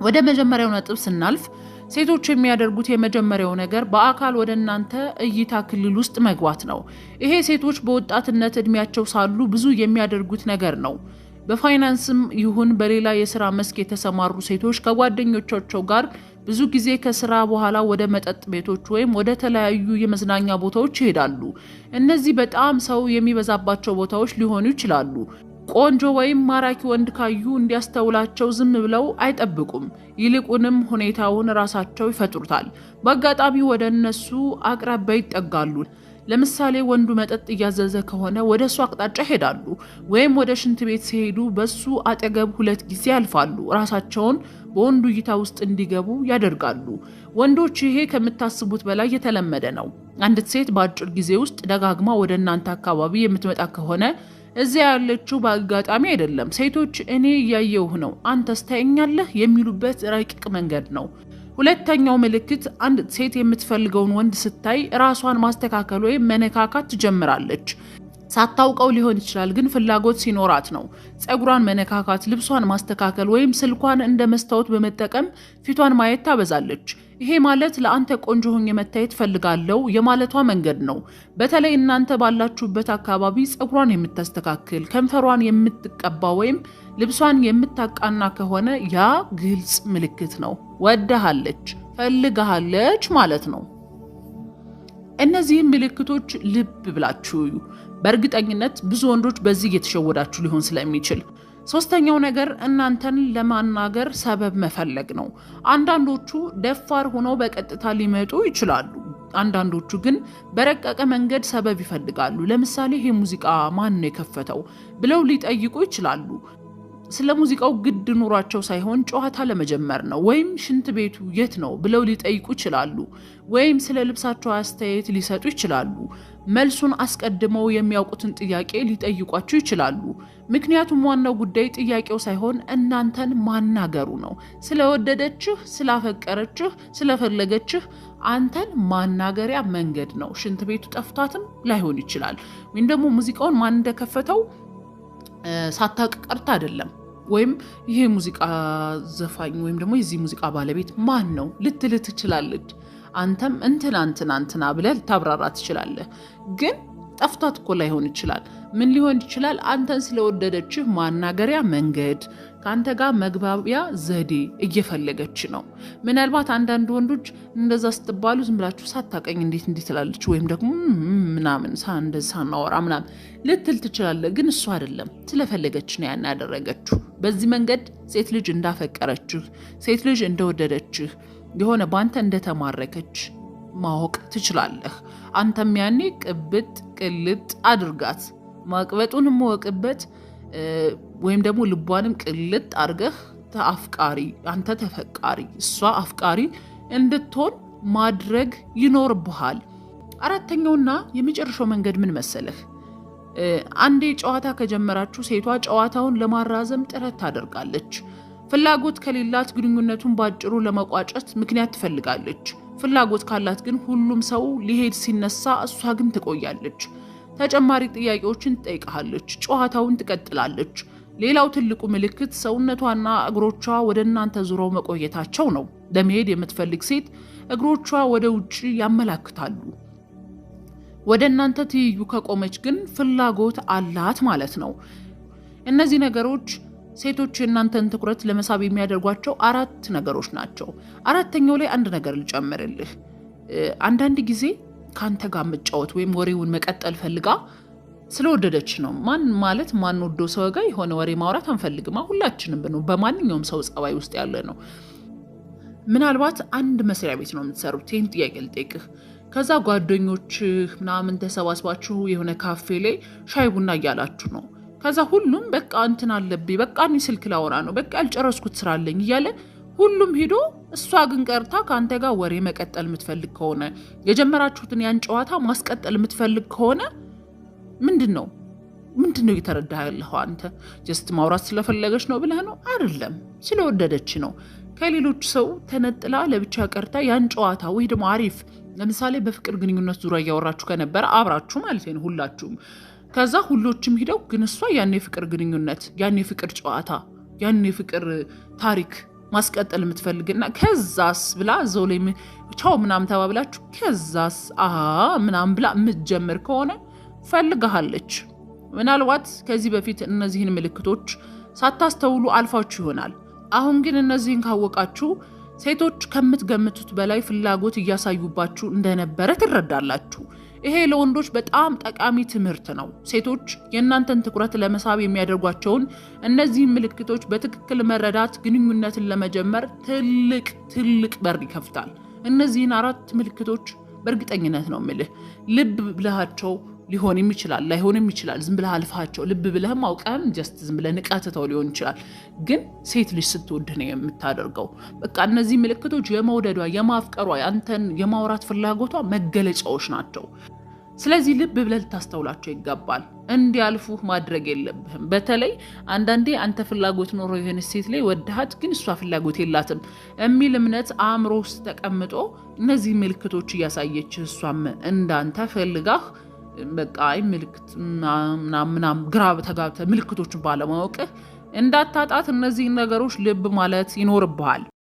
ወደ መጀመሪያው ነጥብ ስናልፍ ሴቶች የሚያደርጉት የመጀመሪያው ነገር በአካል ወደ እናንተ እይታ ክልል ውስጥ መግባት ነው። ይሄ ሴቶች በወጣትነት እድሜያቸው ሳሉ ብዙ የሚያደርጉት ነገር ነው። በፋይናንስም ይሁን በሌላ የስራ መስክ የተሰማሩ ሴቶች ከጓደኞቻቸው ጋር ብዙ ጊዜ ከስራ በኋላ ወደ መጠጥ ቤቶች ወይም ወደ ተለያዩ የመዝናኛ ቦታዎች ይሄዳሉ። እነዚህ በጣም ሰው የሚበዛባቸው ቦታዎች ሊሆኑ ይችላሉ። ቆንጆ ወይም ማራኪ ወንድ ካዩ እንዲያስተውላቸው ዝም ብለው አይጠብቁም። ይልቁንም ሁኔታውን ራሳቸው ይፈጥሩታል። በአጋጣሚ ወደ እነሱ አቅራቢያ ይጠጋሉ። ለምሳሌ ወንዱ መጠጥ እያዘዘ ከሆነ ወደ እሱ አቅጣጫ ይሄዳሉ። ወይም ወደ ሽንት ቤት ሲሄዱ በሱ አጠገብ 2 ጊዜ ያልፋሉ። ራሳቸውን በወንዱ እይታ ውስጥ እንዲገቡ ያደርጋሉ። ወንዶች ይሄ ከምታስቡት በላይ የተለመደ ነው። አንዲት ሴት በአጭር ጊዜ ውስጥ ደጋግማ ወደ እናንተ አካባቢ የምትመጣ ከሆነ እዚያ ያለችው በአጋጣሚ አይደለም። ሴቶች እኔ እያየሁህ ነው፣ አንተስ ታየኛለህ የሚሉበት ረቂቅ መንገድ ነው። ሁለተኛው ምልክት አንድ ሴት የምትፈልገውን ወንድ ስታይ ራሷን ማስተካከል ወይም መነካካት ትጀምራለች። ሳታውቀው ሊሆን ይችላል፣ ግን ፍላጎት ሲኖራት ነው። ፀጉሯን መነካካት፣ ልብሷን ማስተካከል ወይም ስልኳን እንደ መስታወት በመጠቀም ፊቷን ማየት ታበዛለች። ይሄ ማለት ለአንተ ቆንጆ ሆኜ መታየት ፈልጋለሁ የማለቷ መንገድ ነው። በተለይ እናንተ ባላችሁበት አካባቢ ፀጉሯን የምታስተካክል፣ ከንፈሯን የምትቀባ ወይም ልብሷን የምታቃና ከሆነ ያ ግልጽ ምልክት ነው። ወደሃለች፣ ፈልጋሃለች ማለት ነው። እነዚህም ምልክቶች ልብ ብላችሁ እዩ። በእርግጠኝነት ብዙ ወንዶች በዚህ እየተሸወዳችሁ ሊሆን ስለሚችል። ሶስተኛው ነገር እናንተን ለማናገር ሰበብ መፈለግ ነው። አንዳንዶቹ ደፋር ሆነው በቀጥታ ሊመጡ ይችላሉ። አንዳንዶቹ ግን በረቀቀ መንገድ ሰበብ ይፈልጋሉ። ለምሳሌ ይሄ ሙዚቃ ማን ነው የከፈተው ብለው ሊጠይቁ ይችላሉ። ስለ ሙዚቃው ግድ ኑሯቸው ሳይሆን ጨዋታ ለመጀመር ነው። ወይም ሽንት ቤቱ የት ነው ብለው ሊጠይቁ ይችላሉ። ወይም ስለ ልብሳቸው አስተያየት ሊሰጡ ይችላሉ። መልሱን አስቀድመው የሚያውቁትን ጥያቄ ሊጠይቋችሁ ይችላሉ። ምክንያቱም ዋናው ጉዳይ ጥያቄው ሳይሆን እናንተን ማናገሩ ነው። ስለወደደችህ፣ ስላፈቀረችህ፣ ስለፈለገችህ አንተን ማናገሪያ መንገድ ነው። ሽንት ቤቱ ጠፍቷትም ላይሆን ይችላል። ወይም ደግሞ ሙዚቃውን ማን እንደከፈተው ሳታውቅ ቀርታ አይደለም። ወይም ይሄ ሙዚቃ ዘፋኝ ወይም ደግሞ የዚህ ሙዚቃ ባለቤት ማን ነው ልትል ትችላለች። አንተም እንትና እንትና እንትና ብለህ ልታብራራ ትችላለህ። ግን ጠፍቷት እኮ ላይሆን ይችላል። ምን ሊሆን ይችላል? አንተን ስለወደደችህ ማናገሪያ መንገድ፣ ከአንተ ጋር መግባቢያ ዘዴ እየፈለገች ነው። ምናልባት አንዳንድ ወንዶች እንደዛ ስትባሉ ዝም ብላችሁ ሳታቀኝ እንዴት እንዲህ ትላለች ወይም ደግሞ ምናምን እንደዚህ ሳናወራ ምናምን ልትል ትችላለህ። ግን እሱ አይደለም፣ ስለፈለገች ነው ያን ያደረገችው። በዚህ መንገድ ሴት ልጅ እንዳፈቀረችህ፣ ሴት ልጅ እንደወደደችህ፣ የሆነ በአንተ እንደተማረከች ማወቅ ትችላለህ። አንተም ያኔ ቅብጥ ቅልጥ አድርጋት፣ ማቅበጡንም ወቅበት፣ ወይም ደግሞ ልቧንም ቅልጥ አድርገህ ተአፍቃሪ አንተ ተፈቃሪ እሷ አፍቃሪ እንድትሆን ማድረግ ይኖርብሃል። አራተኛውና የመጨረሻው መንገድ ምን መሰለህ? አንዴ ጨዋታ ከጀመራችሁ ሴቷ ጨዋታውን ለማራዘም ጥረት ታደርጋለች። ፍላጎት ከሌላት ግንኙነቱን ባጭሩ ለመቋጨት ምክንያት ትፈልጋለች። ፍላጎት ካላት ግን ሁሉም ሰው ሊሄድ ሲነሳ እሷ ግን ትቆያለች። ተጨማሪ ጥያቄዎችን ትጠይቅሃለች። ጨዋታውን ትቀጥላለች። ሌላው ትልቁ ምልክት ሰውነቷና እግሮቿ ወደ እናንተ ዙረው መቆየታቸው ነው። ለመሄድ የምትፈልግ ሴት እግሮቿ ወደ ውጭ ያመላክታሉ። ወደ እናንተ ትይዩ ከቆመች ግን ፍላጎት አላት ማለት ነው። እነዚህ ነገሮች ሴቶች የእናንተን ትኩረት ለመሳብ የሚያደርጓቸው 4 ነገሮች ናቸው። አራተኛው ላይ አንድ ነገር ልጨምርልህ። አንዳንድ ጊዜ ካንተ ጋር መጫወት ወይም ወሬውን መቀጠል ፈልጋ ስለወደደች ነው። ማን ማለት ማን ወዶ ሰው ጋር የሆነ ወሬ ማውራት አንፈልግማ። ሁላችንም ብንሆን በማንኛውም ሰው ጸባይ ውስጥ ያለ ነው። ምናልባት አንድ መስሪያ ቤት ነው የምትሰሩት። ይህን ጥያቄ ልጠይቅህ። ከዛ ጓደኞችህ ምናምን ተሰባስባችሁ የሆነ ካፌ ላይ ሻይ ቡና እያላችሁ ነው። ከዛ ሁሉም በቃ እንትን አለብኝ፣ በቃ እኔ ስልክ ላወራ ነው፣ በቃ ያልጨረስኩት ስራ አለኝ እያለ ሁሉም ሄዶ፣ እሷ ግን ቀርታ ከአንተ ጋር ወሬ መቀጠል የምትፈልግ ከሆነ፣ የጀመራችሁትን ያን ጨዋታ ማስቀጠል የምትፈልግ ከሆነ ምንድን ነው እየተረዳህ ያለኸው? አንተ just ማውራት ስለፈለገች ነው ብለህ ነው? አይደለም፣ ስለወደደች ነው። ከሌሎች ሰው ተነጥላ ለብቻ ቀርታ ያን ጨዋታ ወይ ደግሞ አሪፍ ለምሳሌ በፍቅር ግንኙነት ዙሪያ እያወራችሁ ከነበረ አብራችሁ ማለት ነው ሁላችሁም፣ ከዛ ሁሎችም ሂደው ግን እሷ ያን የፍቅር ግንኙነት፣ ያን የፍቅር ጨዋታ፣ ያን የፍቅር ታሪክ ማስቀጠል የምትፈልግና ከዛስ ብላ እዛው ላይ ቻው ምናምን ተባብላችሁ ከዛስ ምናምን ብላ የምትጀምር ከሆነ ፈልጋሃለች። ምናልባት ከዚህ በፊት እነዚህን ምልክቶች ሳታስተውሉ አልፋችሁ ይሆናል። አሁን ግን እነዚህን ካወቃችሁ ሴቶች ከምትገምቱት በላይ ፍላጎት እያሳዩባችሁ እንደነበረ ትረዳላችሁ። ይሄ ለወንዶች በጣም ጠቃሚ ትምህርት ነው። ሴቶች የእናንተን ትኩረት ለመሳብ የሚያደርጓቸውን እነዚህን ምልክቶች በትክክል መረዳት ግንኙነትን ለመጀመር ትልቅ ትልቅ በር ይከፍታል። እነዚህን 4 ምልክቶች በእርግጠኝነት ነው የምልህ፣ ልብ ብለሃቸው ሊሆንም ይችላል ላይሆንም ይችላል። ዝም ብለህ አልፋቸው ልብ ብለህም አውቀህም just ዝም ብለህ ንቀትተው ሊሆን ይችላል። ግን ሴት ልጅ ስትወድህ ነው የምታደርገው። በቃ እነዚህ ምልክቶች የመውደዷ፣ የማፍቀሯ፣ አንተን የማውራት ፍላጎቷ መገለጫዎች ናቸው። ስለዚህ ልብ ብለህ ልታስተውላቸው ይገባል። እንዲያልፉህ ማድረግ የለብህም። በተለይ አንዳንዴ አንተ ፍላጎት ኖሮ የሆነ ሴት ላይ ወድሃት ግን እሷ ፍላጎት የላትም የሚል እምነት አእምሮ ውስጥ ተቀምጦ እነዚህ ምልክቶች እያሳየች እሷም እንዳንተ ፈልጋህ በቃ አይ ምልክት ምናምን ግራ ተጋብተህ ምልክቶችን ባለማወቅህ እንዳታጣት እነዚህን ነገሮች ልብ ማለት ይኖርብሃል።